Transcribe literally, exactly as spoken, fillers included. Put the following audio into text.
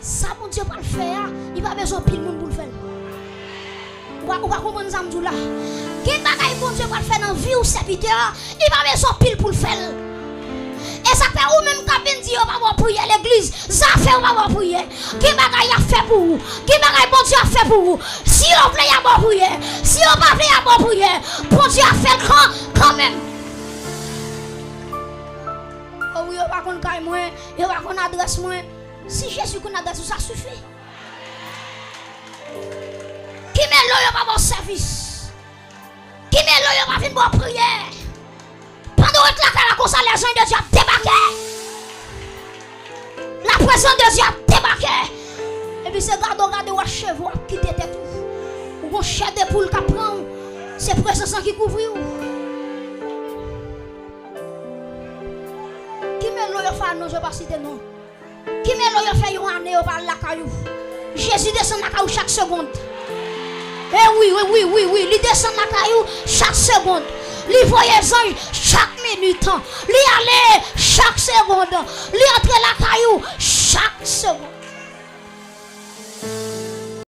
Sa Bondye pral fè a, li pa bezwen anpil moun pou l fè l. Ou pa, ou pa konprann sa m di w la? Gen bagay Bondye pral fè nan vi w, sèvitè, li pa bezwen anpil pou l fè l. E sa k fè ou menm k ap vin di yo pa ba w priyè legliz, zafè yo pa ba w priyè. Gen bagay y ap fè pou ou. Gen bagay Bondye ap fè pou ou. Si yo vle y ap ba w priyè. Si yo pa vle y ap ba w priyè. Bondye ap fè l kan, kanmenm. O wi, yo pa konn kay mwen, yo pa konn adrès mwen. Si Jezi konn adrès ou, sa sifi. Ki melo yo pa ba w sèvis. Ki melo yo pa vin ba w priyè. Pandan w ret lakay la konsa, les anges de Dieu ap debake. La présence de Dieu ap debake. Epi se gade w gade w ap cheve w ap kite tèt ou. Ou gon chè de poul k ap pran w. Se prezans lan ki kouvri w. Ki melo yo fè a non, je pa site non. Ki melo yo fè yon ane yo pa al lakay ou. Jezi desann lakay ou chak segond. E wi, wi, wi, wi, wi, li desann lakay ou chak segond. Li voye zanj chak minit. Li ale chak segond. Li antre lakay ou chak segond.